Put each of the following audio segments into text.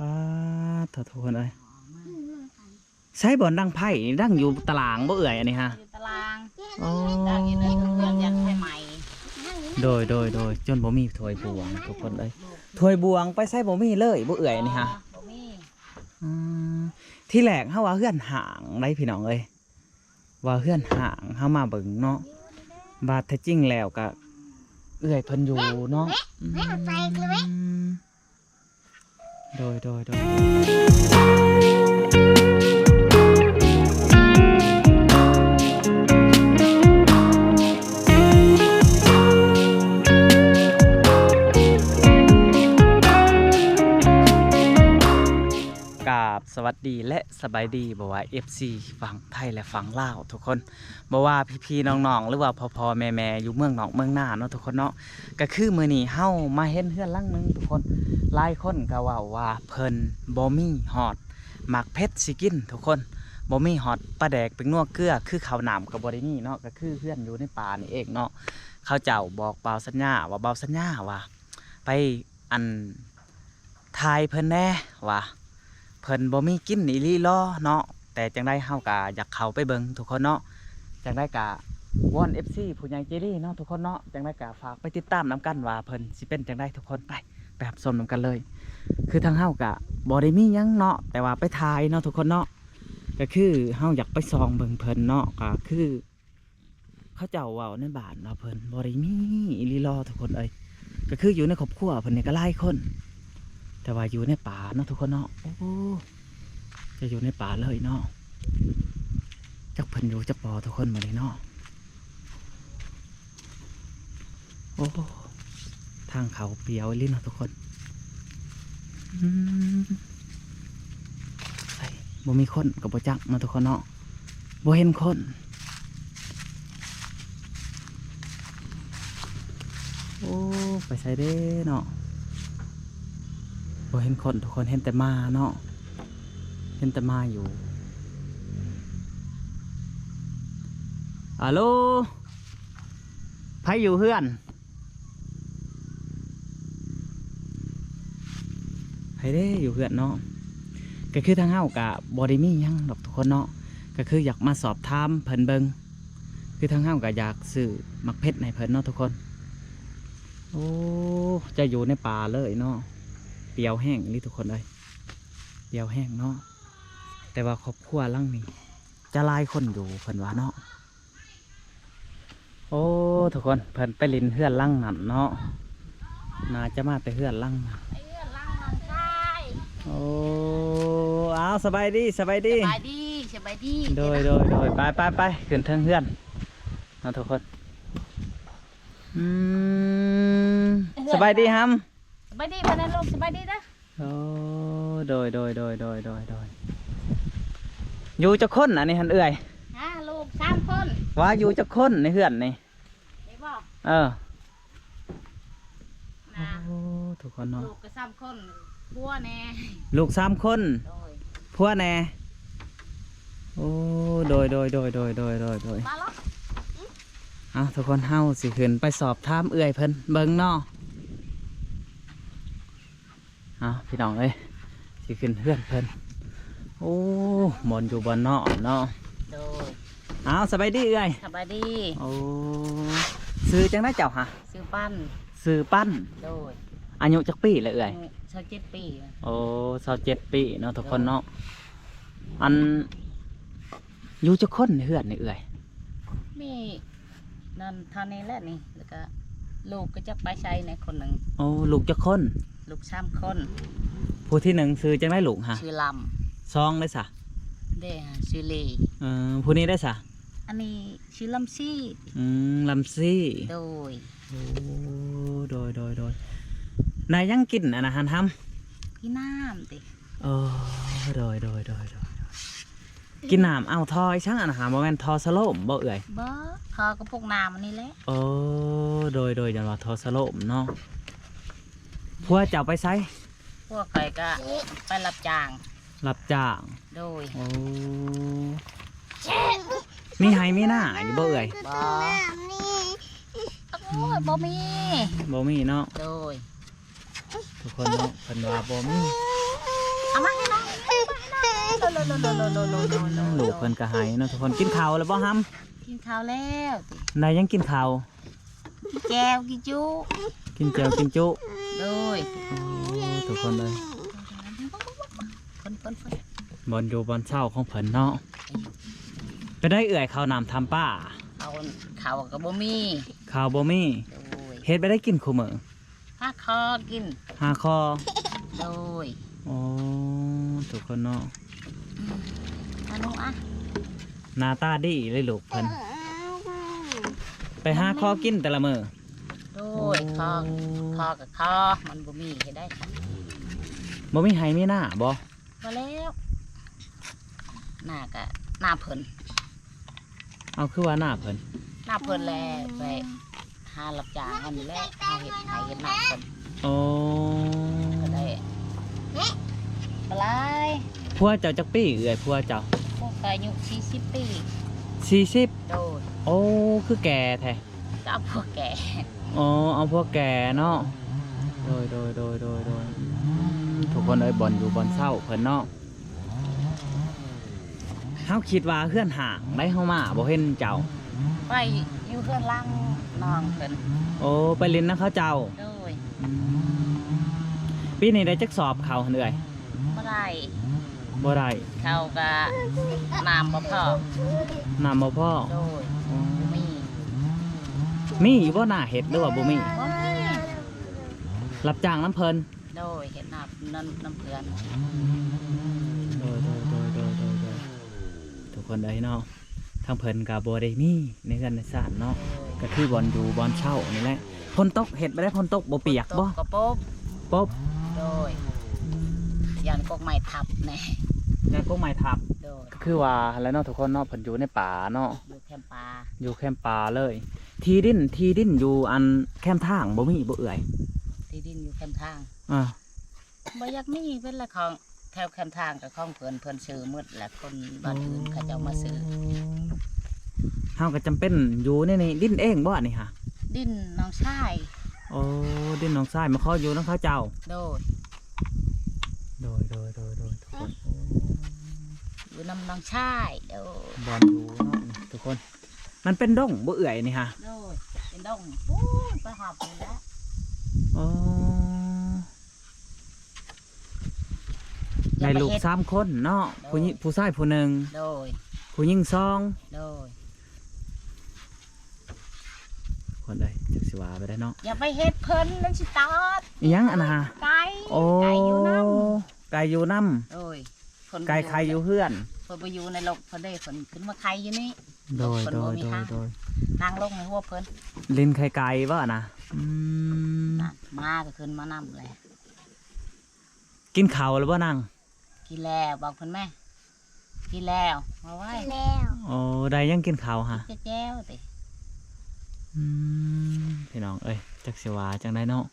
ປາດ ໂທ້ ທຸກຄົນເອີຍ ໃສບ່ອນດັງໄຟນີ້? ດັງຢູ່ຕາລາງບໍ່ເອື້ອຍ ອັນນີ້ຮະ? ຢູ່ຕາລາງ ອໍ ດັງຢູ່ໃນເຮືອນ ຢາກໄຟໄໝ້. ໂດຍ ໂດຍ ໂດຍ ຈົນບໍ່ມີຖ້ວຍບ່ວງ ທຸກຄົນເອີຍ ຖ້ວຍບ່ວງໄປໃສບໍ່ມີເລີຍບໍ່ເອື້ອຍ ອັນນີ້ຮະ? ບໍ່ມີ. ອືມ ທີແລກເຮົາວ່າເຮືອນຮ້າງໃດ໋ ພີ່ນ້ອງເອີຍ ວ່າເຮືອນຮ້າງ ເຮົາມາເບິ່ງເນາະ ບາດແທ້ຈິງແລ້ວກະເອື້ອຍເພິ່ນຢູ່ເນາະ. ອືມ ໂດຍ ໂດຍ ໂດຍ ກາບສະຫວັດດີ ແລະ ສະບາຍດີ ບໍ່ວ່າເອັຟຊີຝັ່ງໄທ ແລະ ຝັ່ງລາວທຸກຄົນ ບໍ່ວ່າພີ່ໆ ນ້ອງໆ ຫຼືວ່າພໍ່ໆ ແມ່ໆ ຢູ່ເມືອງນອກເມືອງນາເນາະ ທຸກຄົນເນາະ. ກະຄືມື້ນີ້ເຮົາມາເຫັນເຮືອນຫຼັງໜຶ່ງ ທຸກຄົນ ຫຼາຍຄົນກະເວົ້າວ່າເພິ່ນບໍ່ມີຮອດໝາກເຜັດຊິກິນ ທຸກຄົນ ບໍ່ມີຮອດປາແດກ ແປ້ງນົວ ເກືອ ຄືເຂົ້ານ້ຳກະບໍ່ໄດ້ມີເນາະ. ກະຄືເຮືອນຢູ່ໃນປ່ານີ້ເອງເນາະ ເຂົາເຈົ້າບອກບ່າວສັນຍາວ່າ ບ່າວສັນຍາວ່າ ໄປ ອັນ ຖ່າຍເພິ່ນແດ່ວ່າ ເພິ່ນບໍ່ມີກິນອີ່ຫຼີຫຼໍເນາະ. ແຕ່ຈັ່ງໃດເຮົາກະຢາກເຂົ້າໄປເບິ່ງທຸກຄົນເນາະ. ຈັ່ງໃດກະວອນເອັຟຊີຜູ້ໃຫຍ່ໃຈດີເນາະ ທຸກຄົນເນາະ. ຈັ່ງໃດກະຝາກໄປຕິດຕາມນຳກັນວ່າເພິ່ນຊິເປັນຈັ່ງໃດ ທຸກຄົນ ໄປ ໄປຮັບຊົມນຳກັນເລີຍ. ຄືທາງເຮົາກະບໍ່ໄດ້ມີຫຍັງເນາະ ແຕ່ວ່າໄປຖ່າຍເນາະ ທຸກຄົນເນາະ. ກະຄືເຮົາຢາກໄປສ່ອງເບິ່ງເພິ່ນເນາະ ກະຄື ເຂົາເຈົ້າເວົ້າໃນບ້ານວ່າເພິ່ນບໍ່ໄດ້ມີອີ່ຫຼີຫຼໍ ທຸກຄົນເອີຍ. ກະຄືຢູ່ໃນຄອບຄົວເພິ່ນນີ້ກະຫຼາຍຄົນ ແຕ່ວ່າຢູ່ໃນປ່າເນາະ ທຸກຄົນເນາະ. ໂອ້ ຈະຢູ່ໃນປ່າເລີຍເນາະ ຈັກເພິ່ນຢູ່ຈັກບໍ່ ທຸກຄົນ ມື້ນີ້ເນາະ. ໂອ້ ທາງເຂົ້າປຽວອີ່ຫຼີເນາະ ທຸກຄົນ. ອືມ ໃສ ບໍ່ມີຄົນກະບໍ່ຈັກເນາະ ທຸກຄົນເນາະ ບໍ່ເຫັນຄົນ. ໂອ້ ໄປໃສເດ້ເນາະ ບໍ່ເຫັນຄົນ ທຸກຄົນ ເຫັນແຕ່ໝາເນາະ ເຫັນແຕ່ໝາຢູ່. ອາໂລ ໃຜຢູ່ເຮືອນ? ໃຜເດ້ຢູ່ເຮືອນເນາະ? ກະຄືທາງເຮົາກະບໍ່ໄດ້ມີຫຍັງດອກ ທຸກຄົນເນາະ ກະຄືຢາກມາສອບຖາມເພິ່ນເບິ່ງ. ຄືທາງເຮົາກະຢາກຊື້ໝາກເຜັດໃຫ້ເພິ່ນເນາະ ທຸກຄົນ. ໂອ້ ຈະຢູ່ໃນປ່າເລີຍເນາະ ປຽວແຮງອີ່ຫຼີ ທຸກຄົນເອີຍ ປຽວແຮງເນາະ. ແຕ່ວ່າຄອບຄົວຫຼັງນີ້ຈະຫຼາຍຄົນຢູ່ ເພິ່ນວ່າເນາະ. ໂອ້ ທຸກຄົນ ເພິ່ນໄປຫຼິ້ນເຮືອນຫຼັງນັ້ນເນາະ ໜ້າຈະມາແຕ່ເຮືອນຫຼັງນັ້ນ ໄປເຮືອນຫຼັງນ້ອງຊາຍ. ໂອ້ ອ້າວ ສະບາຍດີ ສະບາຍດີ ສະບາຍດີ ສະບາຍດີ. ໂດຍ ໂດຍ ໂດຍ ໄປ ໄປ ໄປ ຂຶ້ນເທິງເຮືອນເນາະ ທຸກຄົນ. ອືມ ສະບາຍດີຫຳ ສະບາຍດີ ເພິ່ນນະລູກ ສະບາຍດີເດີ. ໂອ້ ໂດຍ ໂດຍ ໂດຍ ຢູ່ຈັກຄົນອັນນີ້ຫັ້ນເອື້ອຍ? ຫາ ລູກສາມຄົນ. ວ່າຢູ່ຈັກຄົນໃນເຮືອນນີ້? ນີ້ບໍ່? ເອີ ນະ ໂອ້ ທຸກຄົນເນາະ ລູກກະສາມຄົນ ຜົວແດ່ ລູກສາມຄົນ ໂດຍ ຜົວແດ່. ໂອ້ ໂດຍ ໂດຍ ໂດຍ ມາເນາະ. ເອົາ ທຸກຄົນ ເຮົາຊິຂຶ້ນໄປສອບຖາມເອື້ອຍເພິ່ນເບິ່ງເນາະ. ເອົາ ພີ່ນ້ອງເອີຍ ຊິຂຶ້ນເຮືອນເພິ່ນ. ໂອ້ ບ່ອນຢູ່ບ່ອນນອນເນາະ ໂດຍ. ເອົາ ສະບາຍດີເອື້ອຍ ສະບາຍດີ. ໂອ້ ຊື່ຈັ່ງໃດເຈົ້າຫະ? ຊື່ປັນ ຊື່ປັນ. ໂດຍ ອາຍຸຈັກປີລະເອື້ອຍ? ອາຍຸຊາວເຈັດປີ. ໂອ້ ຊາວເຈັດປີເນາະ ທຸກຄົນເນາະ. ໂດຍ ອັນ ຢູ່ຈັກຄົນໃນເຮືອນນີ້ເອື້ອຍ? ມີນັ້ນເທົ່ານີ້ແຫຼະນີ້ ແລ້ວກະລູກກະຈັກໄປໃສແດ່ຄົນໜຶ່ງ. ໂອ້ ລູກຈັກຄົນ? ລູກສາມຄົນ. ຜູ້ທີໜຶ່ງຊື່ຈັ່ງໃດລູກຫະ? ຊື່ລຳ. ສອງເດ້ສະ? ເດ້ຫະ ຊື່ລີ. ເອີ ຜູ້ນີ້ເດ້ສະ? ອັນນີ້ຊື່ລຳຊີ. ອືມ ລຳຊີ. ໂດຍ. ໂອ້ ໂດຍ ໂດຍ ໂດຍ. ໄດ້ຫຍັງກິນອັນນະຫານຫຳ? ກິນນ້ຳຕິ. ເອີ ໂດຍ ໂດຍ ໂດຍ ໂດຍ. ກິນນ້ຳ ເອົາທໍ່ອີ່ສັງອັນນະຫາ ບໍ່ແມ່ນທໍ່ສະໂລມບໍ່ເອື້ອຍ? ບໍ່ ທໍ່ກະປຸກນ້ຳອັນນີ້ແຫຼະ. ໂອ້ ໂດຍ ໂດຍ ຢ້ານວ່າທໍ່ສະໂລມເນາະ. ຜົວເຈົ້າໄປໃສ? ຜົວຂ້ອຍກະໄປຮັບຈ້າງ. ຮັບຈ້າງ. ໂດຍ. ໂອ້ ມີໄຮ່ມີນາຢູ່ບໍ່ເອື້ອຍ? ບໍ່. ໂອ້ຍ ບໍ່ມີ ບໍ່ມີເນາະ. ໂດຍ. ທຸກຄົນເນາະ ເພິ່ນວ່າບໍ່ມີ ເອົາມາໃຫ້ນ້ອງ ລູກເພິ່ນກໍໃຫ້ເນາະທຸກຄົນ. ກິນເຂົ້າແລ້ວບໍ່ຫຳ? ກິນເຂົ້າແລ້ວຕິ. ໄດ້ຫຍັງກິນເຂົ້າ? ແຈ່ວກິນຈຸ. ກິນແຈ່ວກິນຈຸ. ໂດຍ. ໂອ້ ທຸກຄົນເອີຍ ເພິ່ນ ເພິ່ນ ເພິ່ນ ບ່ອນຢູ່ບ່ອນເຊົາຂອງເພິ່ນເນາະ. ໄປໄດ້ເອື້ອຍ ເຂົ້ານ້ຳທຳປາ? ເຂົ້າ ເຂົ້າກໍບໍ່ມີ. ເຂົ້າບໍ່ມີ. ໂດຍ. ເຮັດໄປໄດ້ກິນຄູ່ມື້? ຫາຄໍກິນ. ຫາຄໍ. ໂດຍ. ໂອ້ ທຸກຄົນເນາະ. ອານຸອະ ໜ້າຕາດີເລີຍລູກເພິ່ນ. ໄປຫາຄໍກິນແຕ່ລະມື້. ໂດຍ. ຄໍ ຄໍກໍຄໍ ມັນບໍ່ມີເຮັດໄດ້. ບໍ່ມີໄຮ່ມີນາບໍ່? ບໍ່ແລ້ວ ນາກໍນາເພິ່ນ. ເອົາ ຄືວ່ານາເພິ່ນ? ນາເພິ່ນແຫຼະ ໄປຫາຮັບຈ້າງຫັ້ນແຫຼະ ຫາເຮັດໄຮ່ເຮັດນາເພິ່ນ. ໂອ້ ກໍໄດ້ບໍ່ຫຼາຍ. ຜົວເຈົ້າຈັກປີເອື້ອຍ ຜົວເຈົ້າ? ຜົວກໍອາຍຸສີ່ສິບປີ. ສີ່ສິບ? ໂດຍ. ໂອ້ ຄືແກ່ແທ້. ກໍເອົາຜົວແກ່. ອໍ ເອົາຜົວແກ່ເນາະ. ໂດຍ ໂດຍ ໂດຍ ໂດຍ ໂດຍ. ອືມ ທຸກຄົນເອີຍ ບ່ອນຢູ່ບ່ອນເຊົາເພິ່ນເນາະ. ເຮົາຄິດວ່າເຮືອນຮ້າງໄດ໋ ເຮົາມາບໍ່ເຫັນເຈົ້າ. ໄປຢູ່ເຮືອນຫຼັງນ້ອງເພິ່ນ. ໂອ້ ໄປຫຼິ້ນນຳເຂົາເຈົ້າ. ໂດຍ. ອືມ ປີນີ້ໄດ້ຈັກສອບເຂົ້າຫັ້ນເອື້ອຍ? ບໍ່ໄດ້. ບໍ່ໄດ້. ເຂົາກະນ້ຳບໍ່ພໍ. ນ້ຳບໍ່ພໍ. ໂດຍ. ອືມ ມີ ມີຢູ່ບໍ່ນາເຮັດ ຫຼືວ່າບໍ່ມີ? ບໍ່ມີ. ຮັບຈ້າງນຳເພິ່ນ. ໂດຍ. ເຮັດນານຳ ນຳເພື່ອນ. ໂດຍ ໂດຍ ທຸກຄົນເອີຍເນາະ. ທາງເພິ່ນກໍບໍ່ໄດ້ມີໃນເຮືອນໃນຊານເນາະ. ໂດຍ. ກໍຄືບ່ອນຢູ່ບ່ອນເຊົານີ້ແຫຼະ. ຝົນຕົກເຮັດໄປໄດ້ ຝົນຕົກບໍ່ປຽກບໍ່? ຝົນຕົກກໍປົບ. ປົບ. ໂດຍ. ຢ້ານກົກໄມ້ທັບແດ່. ຢ້ານກົກໄມ້ທັບ. ໂດຍ. ຄືວ່າຫັ້ນແຫຼະເນາະທຸກຄົນເນາະ ເພິ່ນຢູ່ໃນປ່າເນາະ. ຢູ່ແຄມປ່າ. ຢູ່ແຄມປ່າເລີຍ. ທີ່ດິນ ທີ່ດິນຢູ່ອັນແຄມທາງບໍ່ມີບໍ່ເອື້ອຍ? ທີ່ດິນຢູ່ແຄມທາງ. ອ່າ. ບໍ່ຢາກມີ ເປັນລະຂອງແຖວແຄມທາງກໍຂອງເພິ່ນ ເພິ່ນຊື້ໝົດແຫຼະ ຄົນບ້ານອື່ນເຂົາເຈົ້າມາຊື້. ເຮົາກໍຈຳເປັນຢູ່ໃນນີ້. ດິນເອງບໍ່ອັນນີ້ຫະ? ດິນນ້ອງຊາຍ. ໂອ້ ດິນນ້ອງຊາຍ ມາຂໍຢູ່ນຳເຂົາເຈົ້າ. ໂດຍ. ໂດຍ ໂດຍ ໂດຍ ໂດຍ ທຸກຄົນ. ໂອ້ ຢູ່ນຳນ້ອງຊາຍ. ໂດຍ. ບ່ອນຢູ່ເນາະທຸກຄົນ. ມັນເປັນດົງບໍ່ເອື້ອຍນີ້ຫະ? ໂດຍ. ເປັນດົງ ປູ້ນໄປຮອດພຸ້ນແຫຼະ. ອໍ. ໄດ້ລູກສາມຄົນເນາະ. ໂດຍ. ຜູ້ຍິງ ຜູ້ຊາຍຜູ້ໜຶ່ງ. ໂດຍ. ຜູ້ຍິງສອງ. ໂດຍ. ຄົນໃດ ຈັກຊິວ່າໄປໄດ້ເນາະ. ຢ່າໄປເຮັດເພິ່ນ ມັນຊິຕອດ. ອີຫຍັງອັນນະ? ໄກ່. ໂອ້ ໄກ່ຢູ່ນຳ. ໄກ່ຢູ່ນຳ. ໂດຍ. ເພິ່ນ ໄກ່ໄຂ່ຢູ່ເຮືອນ. ເພິ່ນບໍ່ຢູ່ໃນລົກເພິ່ນເດ້ ເພິ່ນຂຶ້ນມາໄຂ່ຢູ່ນີ້. ໂດຍ ໂດຍ ໂດຍ ໂດຍ. ນັ່ງລົງໃນຫົວເພິ່ນ. ຫຼິ້ນໄຂ່ໄກ່ບໍ່ນະ? ອືມ. ນະ ໝາກໍຂຶ້ນມານຳແຫຼະ. ກິນເຂົ້າແລ້ວບໍ່ນາງ? ກິນແລ້ວ. ບອກເພິ່ນແມ້. ກິນແລ້ວ. ເອົາໄວ້. ກິນແລ້ວ. ໂອ້ ໄດ້ຫຍັງກິນເຂົ້າຫະ? ກິນແຈ່ວຕິ. ອືມ ພີ່ນ້ອງເອີຍ ຈັກຊິວ່າຈັ່ງໃດເນາະ.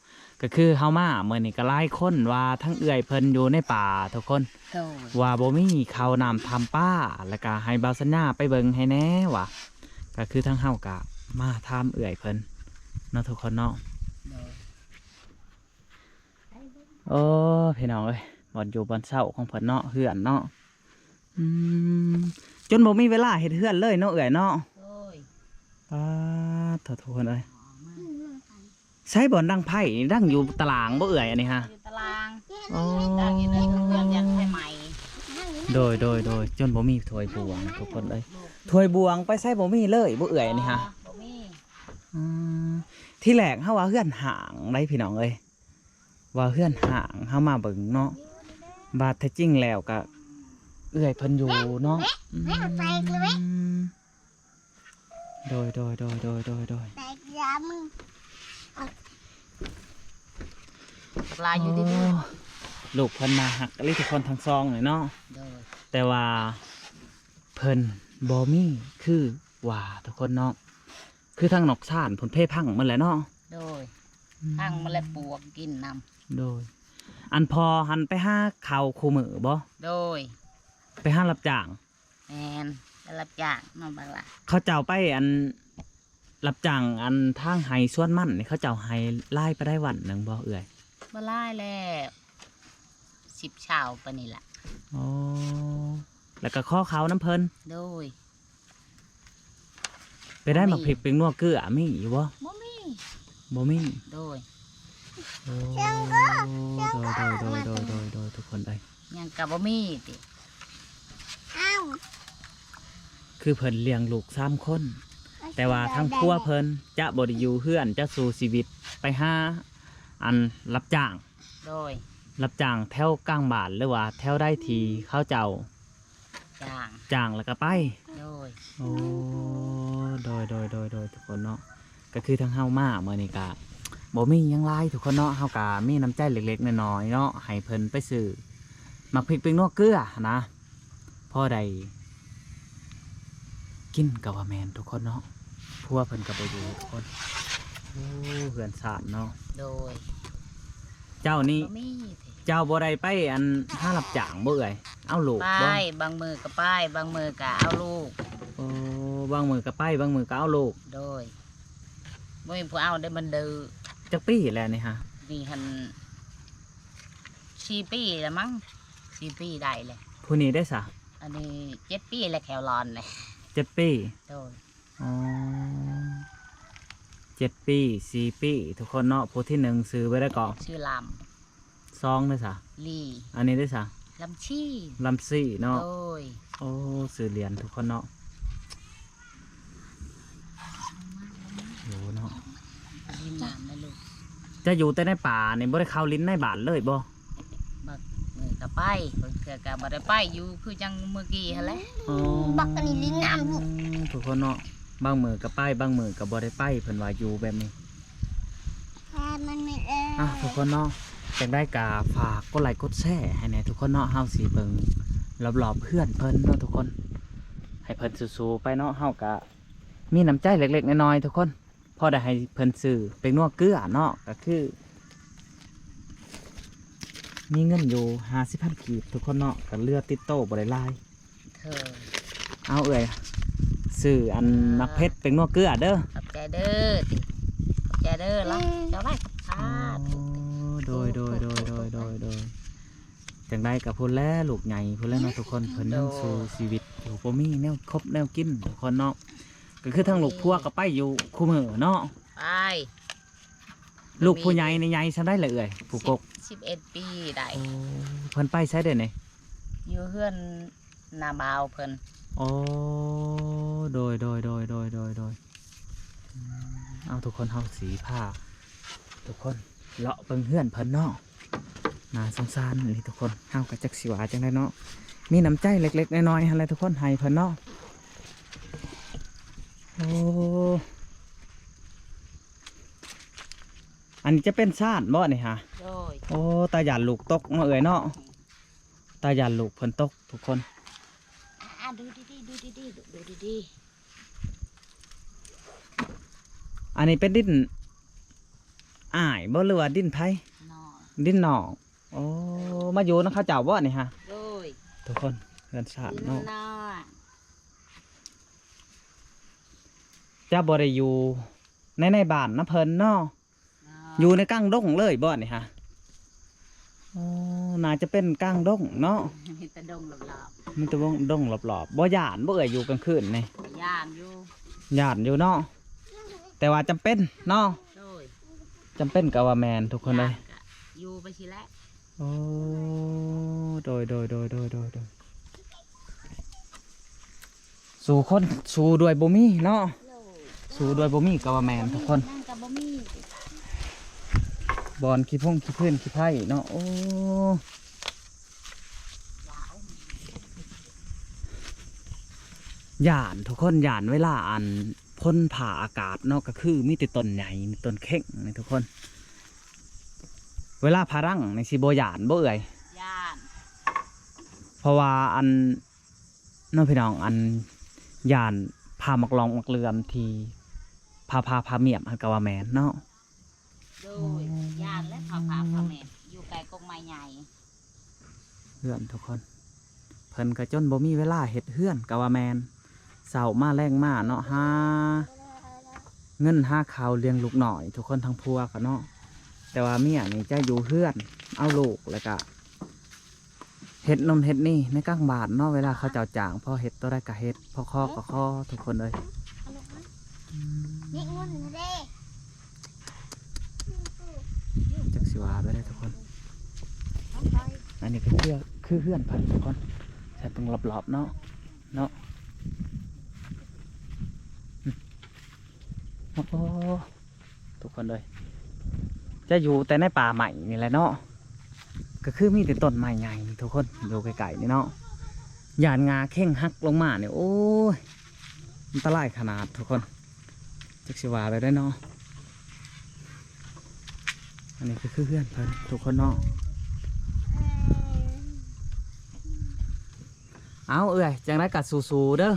ກໍຄືເຮົາມາມື້ນີ້ກໍຫຼາຍຄົນວ່າທັງເອື້ອຍເພິ່ນຢູ່ໃນປ່າທຸກຄົນ. ໂດຍ. ວ່າບໍ່ມີເຂົ້ານ້ຳທຳປາ ແລ້ວກໍໃຫ້ບ່າວສັນຍາໄປເບິ່ງໃຫ້ແດ່ວ່າ. ກໍຄືທາງເຮົາກໍມາຖາມເອື້ອຍເພິ່ນເນາະທຸກຄົນເນາະ. ໂດຍ. ໂອ້ ພີ່ນ້ອງເອີຍ ບ່ອນຢູ່ບ່ອນເຊົາຂອງເພິ່ນເນາະ ເຮືອນເນາະ. ອືມ ຈົນບໍ່ມີເວລາເຮັດເຮືອນເລີຍເນາະເອື້ອຍເນາະ. ໂດຍ. ປາດໂທ້ ທຸກຄົນເອີຍ. ໃສບ່ອນດັງໄຟນີ້ ດັງຢູ່ຕາລ່າງບໍ່ເອື້ອຍ ອັນນີ້ຫະ? ຢູ່ຕາລ່າງ. ອໍ. ດັງຢູ່ໃນເຮືອນ ຢ້ານໄຟໄໝ້. ໂດຍ ໂດຍ ໂດຍ. ຈົນບໍ່ມີຖ້ວຍບ່ວງທຸກຄົນເອີຍ. ຖ້ວຍບ່ວງໄປໃສບໍ່ມີເລີຍບໍ່ເອື້ອຍ ອັນນີ້ຫະ? ບໍ່ມີ. ອືມ ທີແລກເຮົາວ່າເຮືອນຮ້າງໄດ໋ ພີ່ນ້ອງເອີຍ. ວ່າເຮືອນຮ້າງ ເຮົາມາເບິ່ງເນາະ ບາດແທ້ຈິງແລ້ວກະເອື້ອຍເພິ່ນຢູ່ເນາະ. ອືມ ໂດຍ ໂດຍ ໂດຍ ໂດຍ ໂດຍ ໂດຍ. ຫຼາຍຢູ່ເດ້. ໂອ້ ລູກເພິ່ນໜ້າຮັກອີ່ຫຼີທຸກຄົນທັງສອງນີ້ເນາະ. ໂດຍ. ແຕ່ວ່າເພິ່ນບໍ່ມີຄືວ່າທຸກຄົນເນາະ. ຄືທາງນອກຊານພຸ້ນເພພັງໝົດແຫຼະເນາະ. ໂດຍ. ອືມ ພັງໝົດແຫຼະ ປວກກິນນຳ. ໂດຍ. ອັນພໍ່ຫັ້ນໄປຫາເຂົ້າຄູ່ມື້ບໍ່? ໂດຍ. ໄປຫາຮັບຈ້າງ? ແມ່ນ ໄປຮັບຈ້າງເນາະບັກຫຼ້າ. ເຂົາເຈົ້າໄປ ອັນ ຮັບຈ້າງ ອັນ ທາງໄຮ່ສວນມັນນີ້ ເຂົາເຈົ້າໃຫ້ຫຼາຍປານໃດວັນໜຶ່ງບໍ່ເອື້ອຍ? ບໍ່ຫຼາຍແຫຼະ. ສິບຊາວປານນີ້ລະ. ອໍ ແລ້ວກໍຂໍເຂົ້ານຳເພິ່ນ. ໂດຍ. ໄປໄດ້ ບໍ່ມີ ໝາກພິກ ແປ້ງນົວ ເກືອ ມີຢູ່ບໍ່? ບໍ່ມີ. ບໍ່ມີ. ໂດຍ. ໂອ້ ໂດຍ ໂດຍ ທຸກຄົນເອີຍ ຍັງກໍບໍ່ມີຕິ. ຄືເພິ່ນລ້ຽງລູກສາມຄົນ ແຕ່ວ່າທາງຜົວເພິ່ນຈະບໍ່ໄດ້ຢູ່ເຮືອນ ຈະສູ້ຊີວິດໄປຫາ ອັນ ຮັບຈ້າງ. ໂດຍ. ຮັບຈ້າງແຖວກາງບ້ານ ຫຼືວ່າແຖວໃດທີ່ເຂົາເຈົ້າ ຈ້າງ ຈ້າງແລ້ວກໍໄປ. ໂດຍ. ໂອ້ ໂດຍ ໂດຍ ໂດຍ ໂດຍ ທຸກຄົນເນາະ ກໍຄືທາງເຮົາມາມື້ນີ້ກໍບໍ່ມີຫຍັງຫຼາຍທຸກຄົນເນາະ ເຮົາກໍມີນ້ຳໃຈເລັກໆນ້ອຍໆເນາະ ໃຫ້ເພິ່ນໄປຊື້ໝາກພິກ ແປ້ງນົວ ເກືອຫັ້ນນະ ພໍໄດ້ກິນກໍວ່າແມ່ນທຸກຄົນເນາະ ຜົວເພິ່ນກໍບໍ່ຢູ່ທຸກຄົນ. ໂອ້ ເຮືອນຊານເນາະ. ໂດຍ. ເຈົ້ານີ້ ບໍ່ມີ ເຈົ້າບໍ່ໄດ້ໄປ ອັນ ຫາຮັບຈ້າງບໍ່ເອື້ອຍ? ເອົາລູກ ໄປ ບໍ່? ບາງມື້ກໍໄປ ບາງມື້ກໍເອົາລູກ. ໂອ້ ບາງມື້ກໍໄປ ບາງມື້ກໍເອົາລູກ. ໂດຍ. ບໍ່ມີຜູ້ເອົາເດ້ ມັນດື້. ຈັກປີແລ້ວນີ້ຫະ? ນີ້ຫັ້ນ ສີ່ປີແລ້ວມັງ ສີ່ປີໄດ້ແລ້ວ. ຜູ້ນີ້ເດ້ສະ? ອັນນີ້ເຈັດປີແລ້ວ ແຂ້ວຫຼອນແລ້ວ. ເຈັດປີ. ໂດຍ. ອໍ ເຈັດປີ ສີ່ປີ ທຸກຄົນເນາະ. ຜູ້ທີໜຶ່ງຊື່ວ່າໃດເກາະ? ຊື່ລຳ. ສອງເດ້ສະ? ລີ. ອັນນີ້ເດ້ສະ? ລຳຊີ. ລຳຊີເນາະ. ໂດຍ. ໂອ້ ຊື່ຫຼຽນທຸກຄົນເນາະ. ໂອ້ເນາະ ຫຼິ້ນນ້ຳນະລູກ. ຈະຢູ່ແຕ່ໃນປ່ານີ້ ບໍ່ໄດ້ເຂົ້າຫຼິ້ນໃນບ້ານເລີຍບໍ່? ບາງມື້ກໍໄປ ບາງເທື່ອກໍບໍ່ໄດ້ໄປ ຢູ່ຄືຈັ່ງມື້ກີ້ຫັ້ນແຫຼະ. ອໍ ບັກອັນນີ້ຫຼິ້ນນ້ຳ ທຸກຄົນເນາະ ບາງມື້ກໍໄປ ບາງມື້ກໍບໍ່ໄດ້ໄປ ເພິ່ນວ່າຢູ່ແບບນີ້. ອ່ະ ທຸກຄົນເນາະ ຈັ່ງໃດກໍຝາກກົດໄລກ໌ກົດແຊໃຫ້ແດ່ທຸກຄົນເນາະ ເຮົາຊິເບິ່ງລອບໆເຮືອນເພິ່ນເນາະທຸກຄົນ ໃຫ້ເພິ່ນສູ້ໆໄປເນາະ ເຮົາກໍມີນ້ຳໃຈເລັກໆນ້ອຍໆທຸກຄົນ. ພໍໄດ້ໃຫ້ເພິ່ນຊື້ແປ້ງນົວເກືອເນາະ ກໍຄືມີເງິນຢູ່ຫ້າສິບພັນກີບທຸກຄົນເນາະ ກໍເຫຼືອຕິດໂຕບໍ່ໄດ້ຫຼາຍ. ເອີ ເອົາເອື້ອຍ ຊື້ອັນ ເອີ ໝາກເຜັດແປ້ງນົວເກືອເດີ. ຂອບໃຈເດີ ຂອບໃຈເດີ ລະ ເຈົ້າໄວ້. ໂອ້ ໂດຍ ໂດຍ ໂດຍ ໂດຍ ໂດຍ ໂດຍ. ຈັ່ງໃດກໍພຸ້ນແຫຼະ ລູກໃຫຍ່ພຸ້ນແຫຼະເນາະທຸກຄົນ ເພິ່ນຍັງ ໂດຍ ສູ້ຊີວິດຢູ່ ບໍ່ມີແນວຄົບແນວກິນທຸກຄົນເນາະ. ກໍຄືທາງລູກ ອືມ ຜົວກໍໄປຢູ່ຄູ່ມື້ເນາະ. ໄປ ລູກຜູ້ໃຫຍ່ນີ້ໃຫຍ່ສ່ຳໃດລະເອື້ອຍ ຜູ້ກົກ? ສິບ ສິບເອັດປີໄດ້. ໂອ້ ເພິ່ນໄປໃສເດນີ້? ຢູ່ເຮືອນນ້າບ່າວເພິ່ນ. ໂອ້ ໂດຍ ໂດຍ ໂດຍ ໂດຍ ໂດຍ ໂດຍ. ອືມ ເອົາ ທຸກຄົນ ເຮົາຊິພາທຸກຄົນເລາະເບິ່ງເຮືອນເພິ່ນເນາະ. ໜ້າສົງສານອີ່ຫຼີທຸກຄົນ ເຮົາກໍຈັກຊິວ່າຈັ່ງໃດເນາະ ມີນ້ຳໃຈເລັກໆນ້ອຍໆຫັ້ນແຫຼະທຸກຄົນ ໃຫ້ເພິ່ນເນາະ. ໂອ້ ອັນນີ້ຈະເປັນຊານບໍ່ນີ້ຫະ? ໂດຍ. ໂອ້ ຕາຢ້ານລູກຕົກເນາະເອື້ອຍເນາະ ຕາຢ້ານລູກເພິ່ນຕົກທຸກຄົນ. ອ່າ ດູດີໆ ດູດີໆ ດູດີໆ. ອັນນີ້ເປັນດິນອ້າຍບໍ່ ຫຼືວ່າດິນໃຜ? ນ້ອງ. ດິນນ້ອງ. ໂອ້ ມາຢູ່ນຳເຂົາເຈົ້າບໍ່ນີ້ຫະ? ໂດຍ. ທຸກຄົນ ເຮືອນຊານເນາະ ຈະບໍ່ໄດ້ຢູ່ໃນ ໃນບ້ານນຳເພິ່ນເນາະ. ຢູ່ໃນກາງດົງເລີຍບໍ່ນີ້ຫະ? ໂອ້ ໜ້າຈະເປັນກາງດົງເນາະ ມີແຕ່ດົງລອບໆ ມີແຕ່ດົງລອບໆ. ບໍ່ຢ້ານບໍ່ເອື້ອຍ ຢູ່ກາງຄືນນີ້? ຢ້ານຢູ່ ຢ້ານຢູ່ເນາະ ແຕ່ວ່າຈຳເປັນເນາະ. ໂດຍ. ຈຳເປັນກໍວ່າແມ່ນທຸກຄົນເອີຍ ຢູ່ໄປຊີ້ແຫຼະ. ໂອ້ ໂດຍ ໂດຍ ໂດຍ ໂດຍ ໂດຍ ໂດຍ. ສູ້ຄົນ ສູ້ດ້ວຍບໍ່ມີເນາະ. ໂດຍ. ສູ້ດ້ວຍບໍ່ມີກໍວ່າແມ່ນທຸກຄົນ ບໍ່ມີຫຍັງກໍບໍ່ມີ. ບ່ອນຂີ້ພົງຂີ້ພື້ນຂີ້ໄພເນາະ. ໂອ້ ຢ້ານທຸກຄົນ ຢ້ານເວລາອັນຝົນຟ້າອາກາດເນາະ ກໍຄືມີແຕ່ຕົ້ນໃຫຍ່ ມີແຕ່ຕົ້ນເຄັ່ງນີ້ທຸກຄົນ. ເວລາຟ້າດັງນີ້ຊິບໍ່ຢ້ານບໍ່ເອື້ອຍ? ຢ້ານ. ເພາະວ່າອັນ ເນາະພີ່ນ້ອງ ອັນຢ້ານຟ້າໝາກຫຼອງໝາກເຫຼືອມທີ່ຟ້າຜ່າຟ້າໝ້ຽມຫັ້ນກໍວ່າແມ່ນເນາະ. ໂດຍ. ໂອ້ ຢ້ານແຫຼະ ຟ້າຜ່າຟ້າໝ້ຽມ ຢູ່ໃກ້ກົກໄມ້ໃຫຍ່. ເຮືອນທຸກຄົນ ເພິ່ນກໍຈົນບໍ່ມີເວລາເຮັດເຮືອນກໍວ່າແມ່ນ ເຊົ້າມາແລງມາເນາະ ຫາເງິນຫາຄຳລ້ຽງລູກນ້ອຍທຸກຄົນ ທັງຜົວກໍເນາະ. ແຕ່ວ່າເມຍນີ້ຈະຢູ່ເຮືອນເອົາລູກ ແລ້ວກະ ເຮັດໂນ່ນເຮັດນີ້ໃນກາງບ້ານເນາະ ເວລາເຂົາເຈົ້າຈ້າງ ພໍເຮັດຕົວໃດກໍເຮັດ ພໍຂໍກໍຂໍ ທຸກຄົນເອີຍ. ອືມ ນີ້ເງິນເດ້ ຈັກຊິວ່າໄປເດ້ທຸກຄົນ. ອັນນີ້ກໍຄື ຄືເຮືອນເພິ່ນທຸກຄົນ ໃສ່ເບິ່ງລອບໆເນາະ ເນາະ. ອືມ ໂອ້ ທຸກຄົນເອີຍ ຈະຢູ່ແຕ່ໃນປ່າໄມ້ນີ້ແຫຼະເນາະ ກໍຄືມີແຕ່ຕົ້ນໄມ້ໃຫຍ່ທຸກຄົນ ຢູ່ໃກ້ໆນີ້ເນາະ. ຢ້ານງ່າເຄັ່ງຫັກລົງມານີ້ ໂອ້ຍ ອັນຕະລາຍຂະໜາດທຸກຄົນ ຈັກຊິວ່າແບບໃດເນາະ. ອັນນີ້ກໍຄືເຮືອນເພິ່ນທຸກຄົນເນາະ. ເອົາເອື້ອຍ ຈັ່ງໃດກໍສູ້ໆເດີ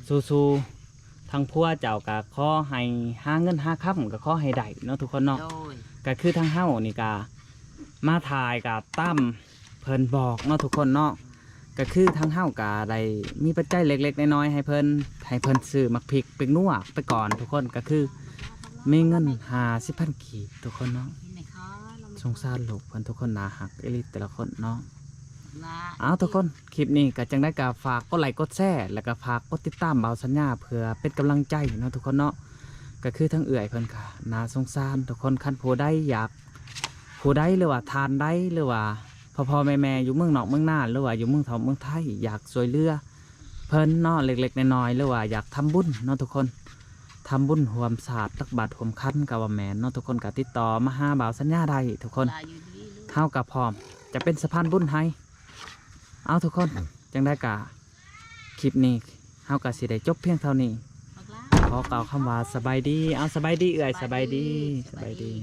ສູ້ໆ. ທາງຜົວເຈົ້າກໍຂໍໃຫ້ຫາເງິນຫາຄຳ ກໍຂໍໃຫ້ໄດ້ເນາະທຸກຄົນເນາະ. ໂດຍ ກໍຄືທາງເຮົານີ້ກໍມາຖ່າຍກໍຕາມເພິ່ນບອກເນາະທຸກຄົນເນາະ. ກໍຄືທາງເຮົາກໍໄດ້ມີປັດໄຈເລັກໆນ້ອຍໆໃຫ້ເພິ່ນ ໃຫ້ເພິ່ນຊື້ໝາກພິກ ແປ້ງນົວໄປກ່ອນທຸກຄົນ. ກໍຄືມີເງິນຫ້າສິບພັນກີບທຸກຄົນເນາະ. ສົງສານລູກເພິ່ນທຸກຄົນ ໜ້າຮັກອີ່ຫຼີແຕ່ລະຄົນເນາະ. ເອົາທຸກຄົນ ຄລິບນີ້ກໍຈັ່ງໃດກໍຝາກກົດໄລກົດແຊ ແລ້ວກໍຝາກກົດຕິດຕາມບ່າວສັນຍາ ເພື່ອເປັນກຳລັງໃຈເນາະທຸກຄົນເນາະ. ກໍຄືທາງເອື້ອຍເພິ່ນກໍໜ້າສົງສານທຸກຄົນ. ຄັນຜູ້ໃດຢາກ ຜູ້ໃດ ຫຼືວ່າທ່ານໃດ ຫຼືວ່າພໍ່ໆແມ່ໆຢູ່ເມືອງນອກເມືອງນາ ຫຼືວ່າຢູ່ເມືອງເຖົ້າເມືອງໄທ ຢາກຊ່ວຍເຫຼືອເພິ່ນເນາະ ເລັກໆນ້ອຍໆ ຫຼືວ່າຢາກທຳບຸນເນາະທຸກຄົນ ທຳບຸນຮ່ວມຊາດ ຕັກບາດຮ່ວມຂັນກໍວ່າແມ່ນເນາະທຸກຄົນ ກໍຕິດຕໍ່ມາຫາບ່າວສັນຍາໄດ້ທຸກຄົນ. ເຮົາກໍພ້ອມຈະເປັນສະພານບຸນໃຫ້. ເອົາທຸກຄົນ ຈັ່ງໃດກໍຄລິບນີ້ເຮົາກໍຊິໄດ້ຈົບພຽງເທົ່ານີ້. ຂໍກ່າວຄຳວ່າສະບາຍດີ. ເອົາ ສະບາຍດີເອື້ອຍ ສະບາຍດີ ສະບາຍດີ.